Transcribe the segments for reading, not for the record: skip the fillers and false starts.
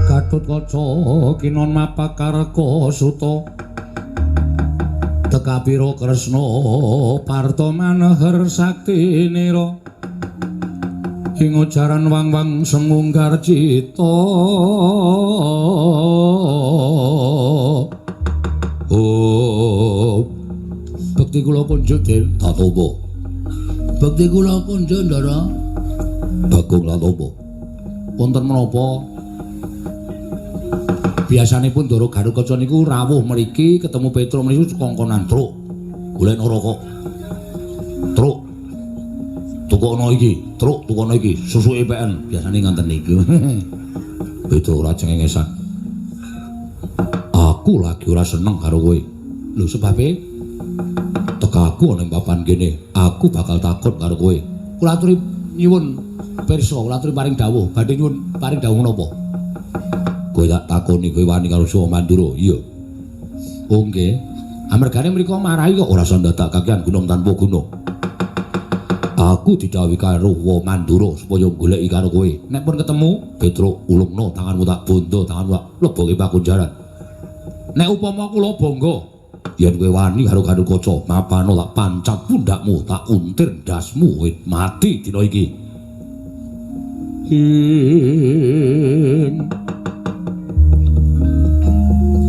Gatotkaca kinon mapakarka suta Tekapira Kresna Parta maneher saktinira ing ujaran wang-wang semunggar cita. Oh, bekti kula kunjuk Den Tatoba. Bekti kula kunjuk Ndara. Bagong Tatoba. Wonten menapa? Biasanipun Ndara Gatotkaca niku rawuh mriki ketemu Petruk mriki kongkonan truk. Golekno rokok. Truk. Tukono iki, truk tukono iki, susuke PN biasane ngoten niku. Petruk ora cengengesan. Aku lagi ora seneng karo kowe. Lho sebabe tekaku ana ing papan kene, aku bakal takon karo kowe. Kula aturi nyuwun pirsa, kula aturi paring dawuh, badhe nyuwun paring dawuh menapa? Kowe tak takoni kowe wani karo Suwa Mandura? Iya. Oh nggih. Amergane mriku marahi kok ora usah ndadak kakean gunung tanpa guna. Aku didhawuhi karo Wa Mandura supaya goleki karo kowe. Nek pun ketemu, Petruk ulungno tanganmu tak bondo, tanganmu tak leboke pakunjaran. Nek upama kula bangga yen kowe wani karo Gatotkaca, mapano tak pancat pundhakmu, tak untir ndasmu, kowe mati dina iki. Ing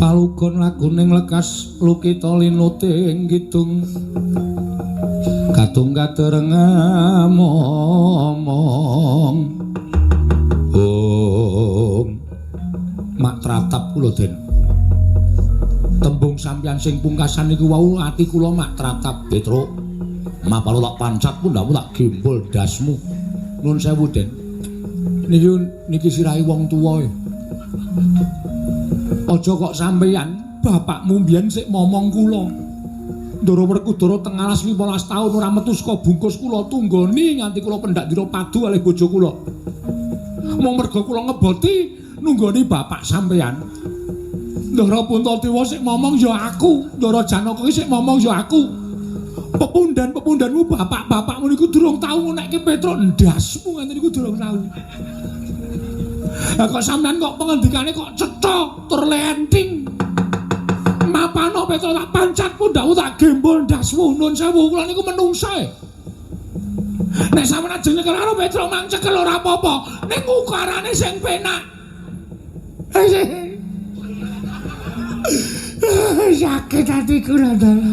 palugon laguning lekas lukita linuting kidung kadung kadereng momong. Om mak tratap kula Den. Tembung sampeyan sing pungkasan niku wau ati kula mak tratap. Petruk, mapalo tak pancat pundhakmu tak gembol ndasmu. Nuwun sewu Den. Niki niki sirahe wong tuwa e. Aja kok sampeyan bapakmu mbiyen sik momong kula. Ndara Werkudara teng alas 15 taun ora metu saka bungkus kula tunggoni nganti kula pendak dina padu kalih bojo kula. Mung merga kula ngeboti nunggoni bapak sampeyan. Ndara Puntadewa sik momong ya aku, Ndara Janaka iki sik momong ya aku. Pepundhan-pepundhanmu bapak-bapakmu niku durung tau ngonekke Petruk ndasmu ngene niku durung tau. Lah kok sampeyan kok pengendikane kok cetha tur lenting. Mapano Petruk tak pancat pundhakmu tak gembol ndasmu. Nuwun sewu kula niku menungsa e. Nek sampeyan ajeng nyekel karo Petruk mang cekel ora apa-apa, ning ukarane sing penak. Sakit ati kula Ndara.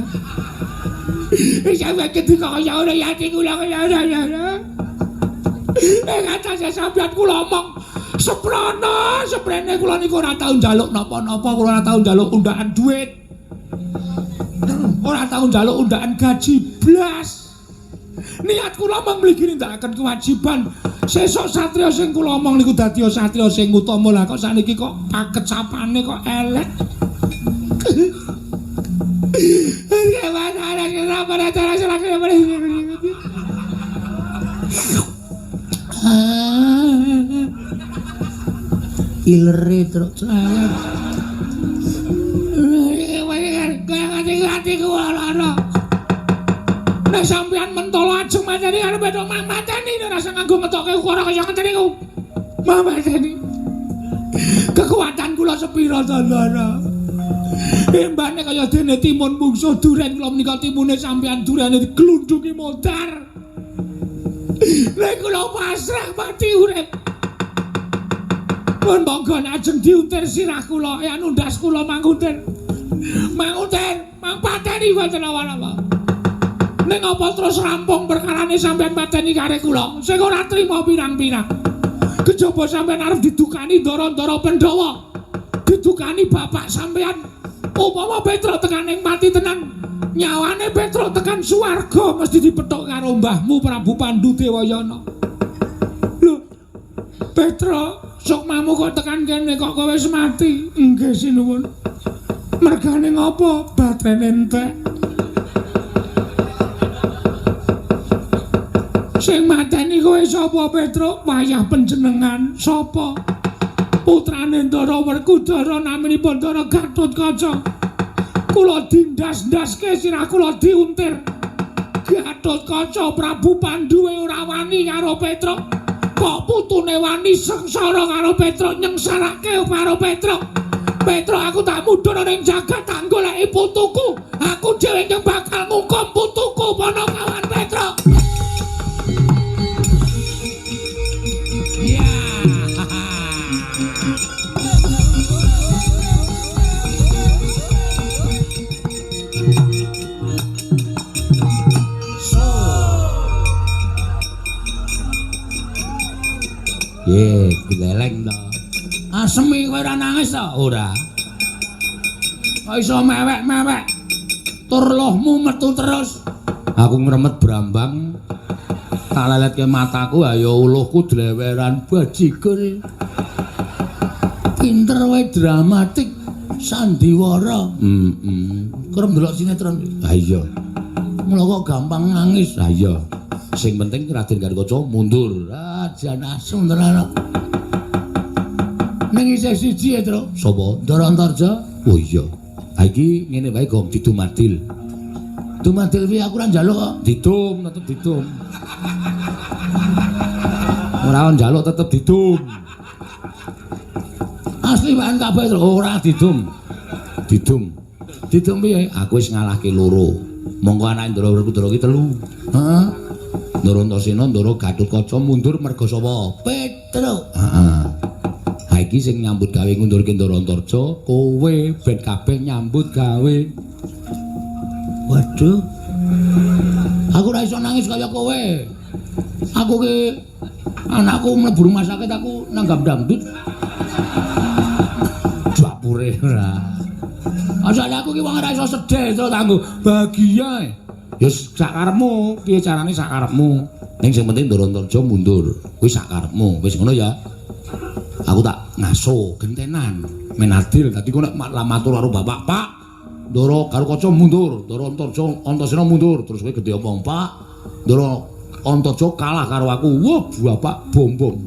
Sampeyan ketika kaya ngono ya ati kula kaya ngono. Ing atase sampeyan kula omong seprana, seprene kula niku ora tau njaluk napa-napa, kula ora tau njaluk undaan duit. Ora tau njaluk undaan gaji blas. Niat kula mung mligi nindakaken kewajiban. Sesuk satriya sing kula omong niku dadi satriya sing utama. Lah kok sakniki kok pakecapane kok elek. Ilere truk saya. Nek sampeyan mentolo ajeng mateni karo Petruk mang mateni ora usah nganggo ngetokke ukara kaya ngeten niku. Mang mateni. Kekuatan kula sepira to, Ndara? Embane kaya dene timun mungsuh duren kula menika timune sampeyan durene diglundungi modar. Nek kula pasrah mati urip. Pun monggo ajeng diuntir sirah kula, ya nundas kula manguntir. Manguntir, mang pateni boten napa-napa. Ning apa terus rampung perkarane sampeyan pateni kare kula sing ora trima pirang-pirang. Kejaba sampeyan arep didukani ndara-ndara Pandhawa. Didukani bapak sampean. Upama Petruk tekan ing pati tenan, nyawane Petruk tekan swarga mesti dipethuk karo mbahmu Prabu Pandu Dewayana. Lho, Petruk, sukmamu kok tekan kene kok kowe wis mati? Nggih sinuwun. Mergane ngopo? Batrene entek. Sing mateni kowe sapa, Petruk? Wayah panjenengan sapa? Putrane Ndara Werkudara naminipun Ndara Gatotkaca. Kula dindas-ndaske sirah kula diuntir. Gatotkaca Prabu Pandu ora wani karo Petruk. Kok putune wani sengsara karo Petruk, nyengsarake karo Petruk. Petruk aku tak mudhun ning jagat tak goleki putuku. Aku dhewe yang bakal ngukum putuku Panakawan Petruk. Ya. Ye, dileleng to. Asemi kowe ora nangis to? Ora. Kok iso mewek-mewek? Tur lohmu metu terus. Aku ngremet brambang. Tak leletke mataku, ayo uluhku dleweran bajigur. Pinter wae dramatik sandiwara. Heeh. Kerep ndelok sinetron. Ha iya. Mula kok gampang nangis. Ha iya. Sing penting Raden Gatotkaca mundur. Ah, jan asem tenan. Ning isih siji ya, Truk. Sapa? Ndara Antarja. Oh iya. Ha iki ngene wae gong didumadil. Dumadil piye aku ora njaluk kok. Didum, tetep didum. Ora njaluk tetep didum. Asli wae kabeh, Truk. Ora didum. Didum. Didum piye? Aku wis ngalahke loro. Monggo anake Ndara Werkudara ki telu. Heeh. Ndara Antasena, Ndara Gatotkaca mundur merga sapa? Petruk. Heeh. Ha iki sing nyambut gawe ngundurke Ndara Antarja, kowe ben kabeh nyambut gawe. Waduh. Aku ora iso nangis kaya kowe. Aku ki anakku mlebu rumah sakit aku nanggap dangdut. Dapure ora. Asale aku ki wong ora iso sedih terus tanggo bahagia. Ya sak karepmu, piye carane sak karepmu. Ning sing penting Ndara Antarja mundur. Kuwi sak karepmu. Wis ngono ya. Aku tak ngaso gentenan men adil. Dadi kok nek matur karo bapak, Pak, Ndara Gatotkaca mundur, Ndara Antarja Antasena mundur. Terus kowe gedhe omong, Pak, Ndara Antarja kalah karo aku. Wah, bapak bom-bom.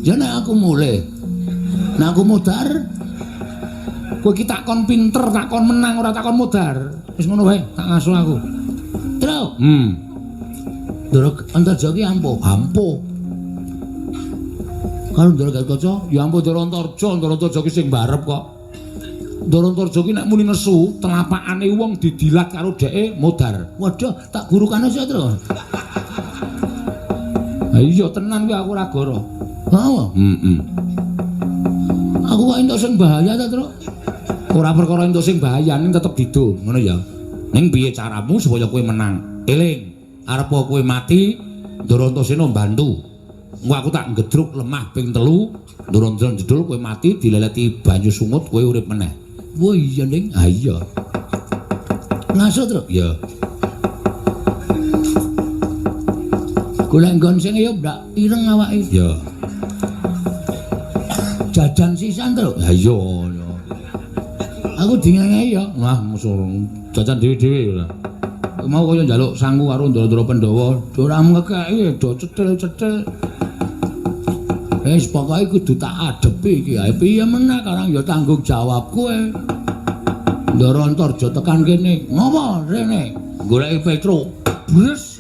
Ya nek aku mulih. Nek aku modar, kowe iki takon pinter, takon menang ora takon modar. Wis ngono wae, tak ngaso aku. Truk. Ndara Antarja ki ampuh, ampuh. Karo Ndara Gatotkaca, ya ampun Ndara Antarja, Ndara Antarja ki sing barep kok. Ndara Antarja ki nek muni nesu, telapakane wong didilat karo dheke modar. Waduh, tak gurukane sik, Truk. Ha iya tenan kuwi aku ora goro. Heeh. Heeh. Aku kok entuk sing bahaya ta, Truk? Ora perkara entuk sing bahaya, ning tetep didum, ngono ya. Ning piye caramu supaya kowe menang? Eling, arep kowe mati, Ndara Antasena mbantu. Engko aku tak ngedruk lemah ping 3, Ndara Antasena jedul kowe mati dileleti banyu sungut kowe urip meneh. Wah iya, Ning. Ha iya. Ngaso, Truk? Iya. Golek nggon sing ya ndak ireng awake. Iya. Jajan sisan, Truk. Ha iya. Aku dingenehi ya. Wah, musuh jajan dhewe-dhewe ora. Mau kaya njaluk sangu karo ndara-ndara Pandhawa, ora ngekeki do cetil-cetil. Wis pokoke kudu tak adepi iki. Ha piye meneh karang ya tanggung jawab kowe. Ndara Antarja tekan kene. Ngopo rene? Goleki Petruk. Bres.